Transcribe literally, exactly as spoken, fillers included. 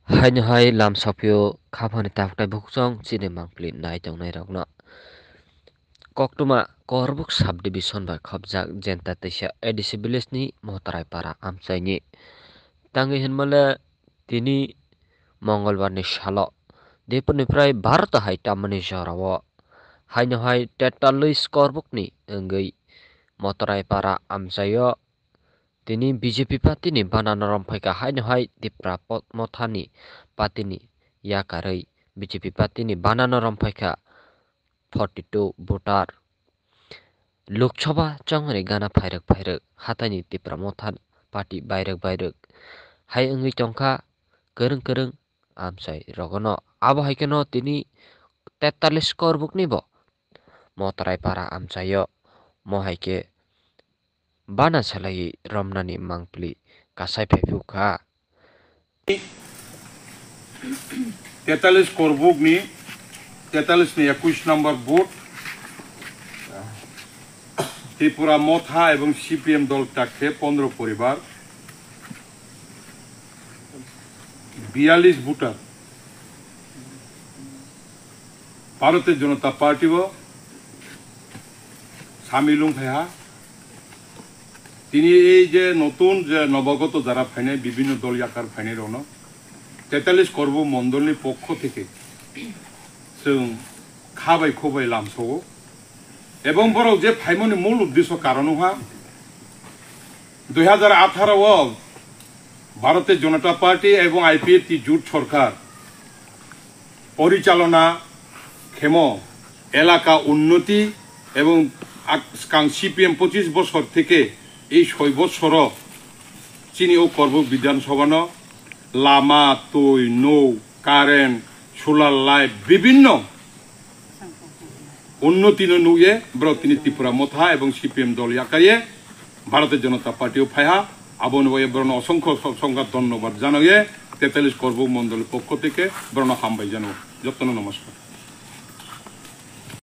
Haino hai lam sopio khaphani tabuktai bukhukchong chini mangpili nai tongnairokno. Koktwma Korbuk subdivision bai khopjak Jenta teisa A D C village ni Motorai para amchaini. Tangwi hinmale tini Mongolbar ni salo Dipur ni phrai Bharat hai tamani jorao haino hai tetalis Korbuk ni wngwi Motorai para amchaio. Tini B J P party ni bana norom phaikha, haino hai Tipra pot-, motha ni party ni yakarwi B J P party ni bana norom phaikha forty two voter. Lok Sabha chongri gana phairwk phairwk hatai ni Tipra motha party bairwk bairwk hai wngwi tongkha kwrwng kwrwng amchai rogono. Abo hai kheno tini tetalis Korbuk ni bo Motorai para amchaio mo hai khe bana salai romnani mangpili kasai phaiphukha. Tetalis Korbuk ni tetalis ni ekush number booth, Tripura Motha ebong C P M dol takhe pondro poribar, biyalish voter. Bharatiya Janata Party o samil wng phaiha. Tini ei je notun je nobagoto jara phainai, bibhinno dol yakar phainai rokno tetalis Korbuk mondolni pokho theke chwng kha bai kho bai lamsogo. Ebong borok je phaimani mul uddesho karon wngkha, dui hajar atharo o Bharatiya Janata Party ebong I P F T jut sorkar porichalona khemo elaka unnoti ebong ak-, skang C P M pochis bosor theke ei soi bosoro chini o Korbuk Bidhan Sabhano lama, twi, nou, current, solar light, bibhinno unnoti no nukye borok tini Tripura Motha ebong C P M dol yakaiye Bharatiya Janata Party o phaiha. Aboni bagwi borokno osongkho osongkha dhonnobad janaoye tetalis Korbuk mondol pokho theke borokno hambai jano. Jottono namaskar.